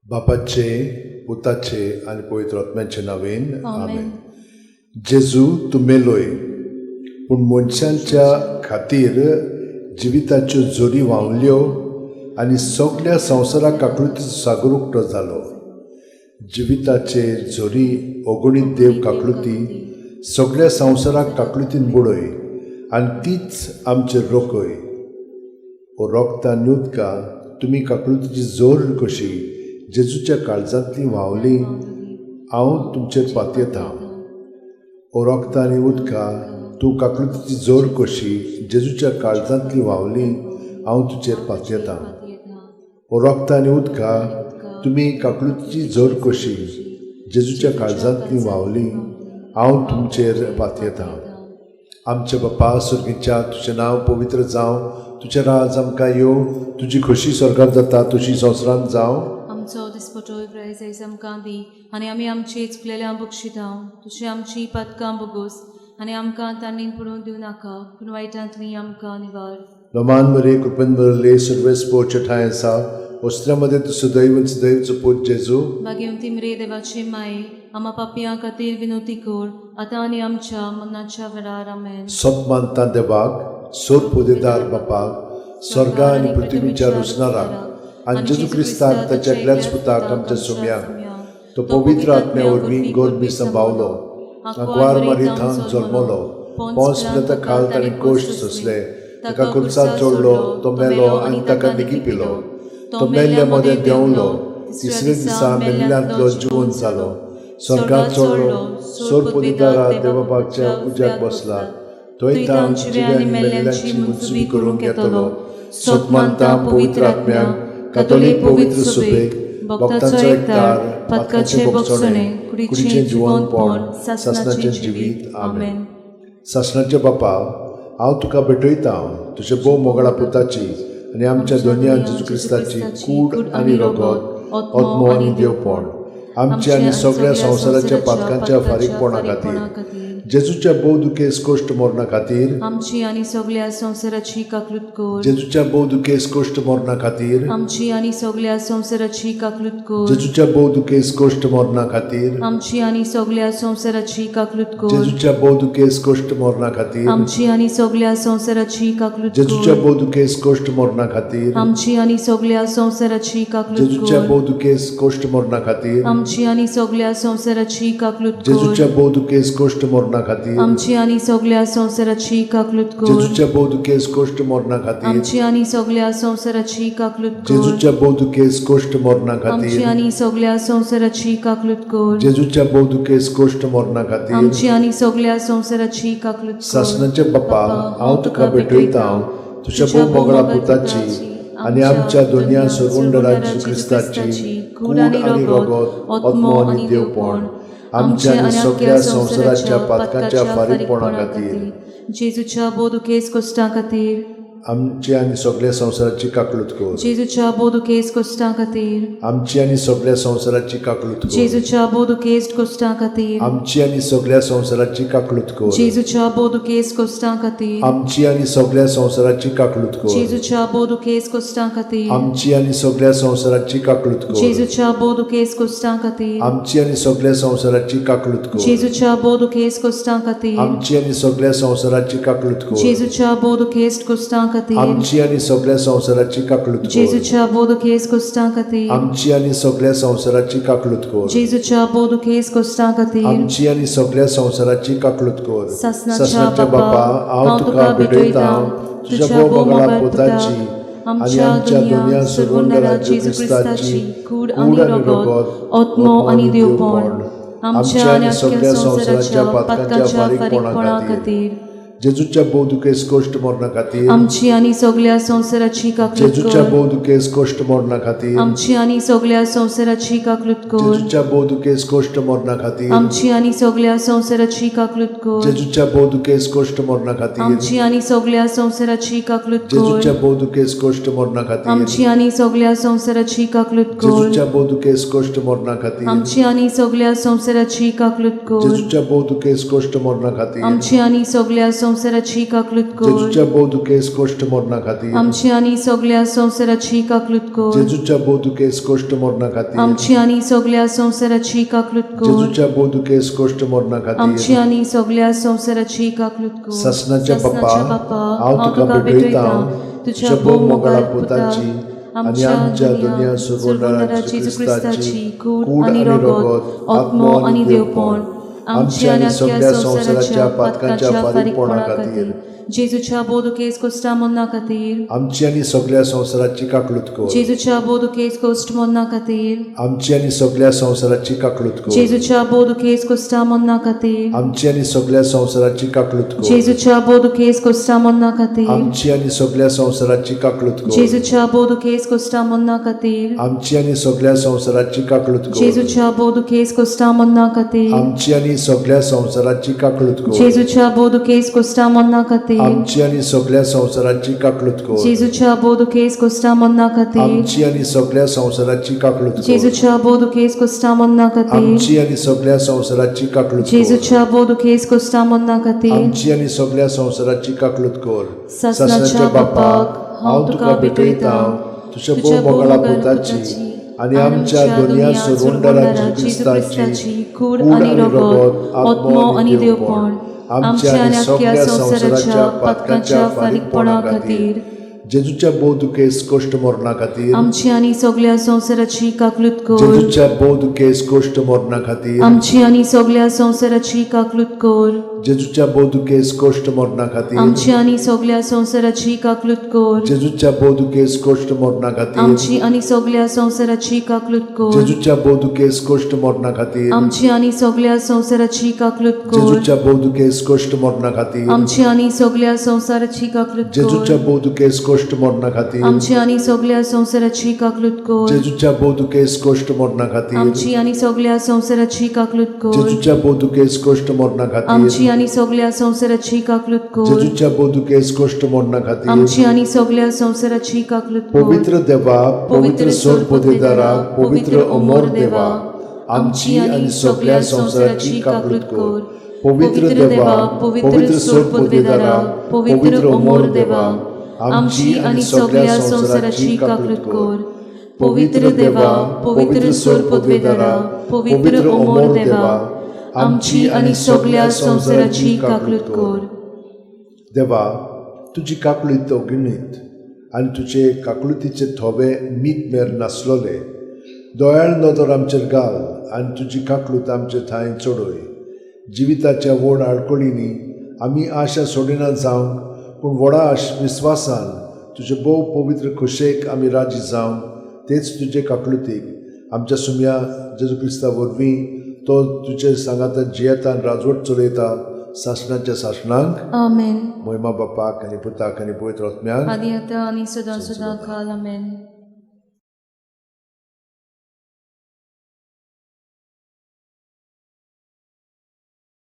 बापाचे, पुताचे आनी पवित्र आत्म्याचे नांवेन आमेन. जेजू तूं मेलोय, पूण मनशांच्या खातीर जिविताच्यो जोरी व्हांवल्यो आनी सगल्या संवसाराक काकळुतीचो सागर उक्तो जालो. जिविताचे झरी अगणीत देव काकळुती सगल्या संवसाराक काकळुतीन बुडय आनी तीच आमचेर रोखय. ओ रोगता आनी उदका तुमी काकळुतीची जोर कशी जेजूच्या काळजांतली व्हांवली, हांव तुमचेर पातयेतां. ओ रोगता आनी उदका तूं काकळुतीची जोर कशी जेजूच्या काळजांतली व्हांवली, हांव तुजेर पातयेतां. ओ रोगता आनी उदका तुमी काकळुतीची जोर कशी जेजूच्या काळजांतली व्हांवली, हांव तुमचेर पातयेतां. आमच्या बापा स्वर्गीच्या, तुजें नांव पवित्र जावं, तुजें राज आमकां येवं, तुजी खोशी स्वर्गात जाता तशी संवसारांत जावं. आमचो दिसपटो प्रायज आयज आमकां दी आनी आमी आमची चुकलेल्या बक्षितां, तुजी आमची पदकां बोगोस आनी आमकां तांणी पडून दिवं नाका, पूण वायटांतली आमकां निवार. लोमान मरे कृपेन भरले, सर्वेस पोवचे ठांय आसा, वस्त्रा मदें तूं सदैव सदैवचो पूत जेजू. भाग्यवंती मरे देवाची माये, आमा पापयां खातीर विनोती कर, आतां आनी आमच्या मरणाच्या वेळार. आमेन. सत मानता देवाक, सोर पोदेदार बापाक, स्वर्गा आनी पृथ्वीच्या रोसणाराक आनी जेजू क्रिस्ताक ताच्या एकल्याच पुताक आमच्या सोम्याक, तो पवित्र आत्म्या वरवीं गोरबी संभावलो, आंकवार मारी थावन जल्मलो, पोंस पिलाता खाल ताणें कोश्ट सोंसले, ताका कुर्सार चडलो, तो मेलो आनी ताका निगी पिलो, तो मेल्ल्या मदें देंवलो, तिसरे दिसा मेल्ल्यांतलो जिवन जालो, स्वर्गात चडलो, सोर पोदेदारा देवबापाच्या उज्याक बसला, थंय तावन जिव्या आनी मेल्ल्यांची मुनसुबी करूंक येतलो. सत मानता पवित्र आत्म्याक, कातोलीक पवित्र सुबेक, भक्तांचो एकतार, पातकाचें बोगसणें, कुडीचें जिवनपण, सासणाचें जिवीत. आमेन. सासणाचे बापा, हांव तुका भेटयतां तुज्या भोव मोगळा पुताची आनी आमच्या दोनया जेजू क्रिस्ताची कूड आनी रगत, आत्मो आनी देवपण, आमच्या आनी सगळ्या संवसाराच्या पातकांच्या फारीकपणा खातीर, जेजूच्या भोव दुखेस कोश्ट मरणा खातीर, आमची आनी सगल्या संवसाराची काकलूत कर. जेजूच्या भोव दुखेस कोश्ट मरणा खातीर, आमची आनी सगल्या संवसाराची काकलूत कर. जेजूच्या भोव दुखेस कोश्ट मरणा खातीर, आमची आनी सगल्या संवसाराची काकलूत कर. जेजूच्या भोव दुखेस कोश्ट मरणा खातीर, आमची आनी सगल्या संवसाराची काकलूत जेजूच्या कर. भोव दुखेस कोश्ट मरणा खातीर, आमची आनी सगल्या संवसाराची काकलूत जेजूच्या कर. भोव दुखेस कोश्ट मरणा खातीर, आमची आनी सगल्या संवसाराची काकलूत कर. जेजूच्या भोव दुखेस कोश्ट मरणा खातीर, आमची आनी सगल्या संवसाराची काकलूत कर. जेजूच्या भोव दुखेस कोश्ट मरणा खातीर, आमची आनी सगल्या संवसाराची काकलूत कर. जेजूच्या भोव दुखेस कोश्ट मरणा आमची खातीर, आनी सगल्या संवसाराची काकलूत कर. जेजूच्या भोव दुखेस कोश्ट मरणा खातीर, आमची आनी सगल्या संवसाराची काकलूत कर. सासणाचे बापा, हांव तुका भेटयतां तुज्या भोव मोगळा पुताची आनी आमच्या दोनया सरवंडरा जेजू क्रिस्ताची कूड आनी रगत, आत्मो आनी देवपण, आमच्या आनी सगल्या संवसाराच्या पातकांच्या फारीकपणा खातीर, जेजूच्या भोव दुखेस कोश्टां खातीर, आमची आनी सगल्या संवसाराची काकलूत कर. जेजूच्या भोव दुखेस कोश्टां खातीर, आमची आनी सगल्या संवसाराची काकलूत कर. जेजूच्या भोव दुखेस कोश्टां खातीर, आमची आनी सगल्या संवसाराची काकलूत कर. जेजूच्या भोव दुखेस कोश्टां खातीर, आमची आनी सगल्या संवसाराची काकलूत कर. जेजूच्या भोव दुखेस कोश्टां खातीर, आमची आनी सगल्या संवसाराची काकलूत कर. जेजूच्या भोव दुखेस कोश्टां खातीर, आमची आनी सगल्या संवसाराची काकलूत कर. जेजूच्या भोव दुखेस कोश्टां खातीर, आमची आनी सगल्या संवसाराची काकलूत कर. जेजूच्या भोव दुखेस कोश्टां खातीर, आमची आनी सगल्या संवसाराची काकलूत कर. जेजूच्या भोव दुखेस कोश्टां खातीर, आमची आनी सगल्या संवसाराची काकलूत कर. जेजूच्या भोव दुखेस कोश्टां खातीर, आमची आनी सगल्या संवसाराची काकलूत कर. सासणाच्या सासणाच्या बापा, बापा, हांव तुका भेटयतां तुज्या भोव मोगळा पुताची आनी आमच्या दोनया सरवंडरा जेजू क्रिस्ताची कूड आनी रगत, आत्मो आनी देवपण, आमच्या आनी सगल्या संवसाराच्या पातकांच्या फारीकपणा खातीर, जेजूच्या भोव दुखेस कोश्ट मरणा खातीर, आमची आनी सगल्या संवसाराची काकलूत जेजूच्या कर. भोव दुखेस कोश्ट मरणा खातीर, आमची आनी सगल्या संवसाराची काकलूत कर. जेजूच्या भोव दुखेस कोश्ट मरणा खातीर, आमची आनी सगल्या संवसाराची काकलूत कर. जेजूच्या भोव दुखेस कोश्ट मरणा खातीर, आमची आनी सगल्या संवसाराची काकलूत कर. जेजूच्या भोव दुखेस कोश्ट मरणा खातीर, आमची आनी सगल्या संवसाराची काकलूत कर. जेजूच्या भोव दुखेस कोश्ट मरणा खातीर, आमची आनी सगल्या संवसाराची काकलूत कर. जेजूच्या भोव दुखेस कोश्ट मरणा खातीर, आमची आनी सगल्या संवसाराची काकलूत कर। जेजूच्या भोव दुखेस कश्ट मरणा खातीर आमची आनी सगळ्या संवसाराची काकलूत कर। जेजूच्या भोव दुखेस कश्ट मरणा खातीर आमची आनी सगळ्या संवसाराची काकलूत कर। जेजूच्या भोव दुखेस कश्ट मरणा आमची खातीर आनी सगळ्या संवसाराची काकलूत कर। सासणाच्या बापा, हांव तुका भेटयतां तुझ्या भोव मोगाळा पुताची आनी आमच्या दुनिया सोडवणारा जेजू क्रिस्ताची कूड आनी रगत, आत्मो आनी देवपण आमच्या आनी सगळ्या संवसाराच्या पातकांच्या फारीकपणा खातीर जेजूच्या भोव दुखेस कोश्टा मरणा खातीर आमची आनी सगळ्या संवसाराची काकलूत कर। जेजूच्या भोव दुखेस कोश्ट मरणा खातीर आमची आनी सगळ्या संवसाराची काकलूत कर। जेजूच्या भोव दुखेस कोश्टा मरणा खातीर आमची आनी सगळ्या संवसाराची काकलूत कर। जेजूच्या भोव दुखेस कोश्टा मरणा खातीर आमची आनी सगळ्या संवसाराची काकलूत कर। जेजूच्या भोव दुखेस कोश्टा मरणा खातीर आमची आनी सगळ्या संवसाराची काकलूत कर। जेजूच्या भोव दुखेस कोश्टा मरणा खातीर आमची आनी सगळ्या संवसाराची काकलूत कर। जेजूच्या भोव दुखेस कोश्टा मरणा खातीर आमची आनी सगळ्या संवसाराची काकलूत कर। जेजूच्या भोव दुखेस कोश्टा मरणा खातीर आमची आनी सगळ्या संवसाराची काकलूत कर। जेजूच्या भोव दुखेस कोश्टा मरणा खातीर आमची आनी सगळ्या संवसाराची काकलूत कर। जेजूच्या भोव दुखेस कोश्टा मरणा खातीर आमची आनी सगळ्या संवसाराची काकलूत कर। सासणाच्या बापाक हांव तुका भेटयतां तुझ्या भोव मोगाळा पुताची आनी आमच्या दुनिया सोडवणारा जेजू क्रिस्ताची कूड आनी रगत, आत्मो आनी देवपण आमच्या आनी सगळ्या संवसाराच्या पातकांच्या फारीकपणा खातीर जेजूच्या भोव दुखेस कश्ट मरणा खातीर आमची आनी सगळ्या संवसाराची काकलूत कर। जेजूच्या भोव दुखेस कश्ट मरणा खातीर आमची आनी सगळ्या संवसाराची काकलूत कर। जेजूच्या भोव दुखेस कश्ट मरणा खातीर आमची आनी सगळ्या संवसाराची काकलूत कर। जेजूच्या भोव दुखेस कश्ट मरणा खातीर आमची आनी सगळ्या संवसाराची काकलूत कर। जेजूच्या भोव दुखेस कश्ट मरणा खातीर आमची आनी सगळ्या संवसाराची काकलूत कर। जेजूच्या भोव दुखेस कश्ट मरणा खातीर आमची आनी सगळ्या संवसाराची काकलूत कर। जेजूच्या भोव दुखेस कश्ट मरणा खातीर आमची आनी सगळ्या संवसाराची काकलूत कर। जेजूच्या भोव दुखेस कश्ट मरणा खातीर आमची आनी सगळ्या संवसाराची काकलूत कर। जेजूच्या भोव दुखेस कश्ट मरणा खातीर आमची आनी सगळ्या संवसाराची काकलूत कर। जेजूच्या भोव दुखेस कश्ट मरणा खातीर आमची आनी सगळ्या संवसाराची काकलूत कर। पवित्र देवा, पवित्र सोरपदेदारा, पवित्र अमर देवा, आमची आनी सगळ्या संवसाराची काकलूत कर। पवित्र देवा, पवित्र सोरपदेदारा, पवित्र अमर देवा, आमची आनी सगळ्या संवसाराची काकलूत कर। पवित्र देवा, पवित्र सोरपदेदारा, पवित्र अमर देवा, आमची आनी सगळ्या संवसाराची काकलूत कर। देवा, तुजी काकलूत अगणीत आनी तुजे काकलुतीचे थोवे मीत मेर नासलोले दयाळ नदर आमचेर घाल आनी तुजी काकलूत आमचे थांय चडय। जिविताच्या व्हड आडखळींनी आमी आशा सोडिना जावंक, पूण व्हडा विस्वासान तुजे भोव पवित्र खोशेक आमी राजी जावंक तेच तुजे काकलुतीक आमच्या सुम्या जेजू क्रिस्ता वरवीं तो तुजे सांगाता जियेता आनी राजवट चलयता सासणाच्या सासणांक। आमेन। मोहिमा बापाक आनी पुताक आनी पवित्र आत्म्याक आदी आतां आनी सदां सदां काल। आमेन।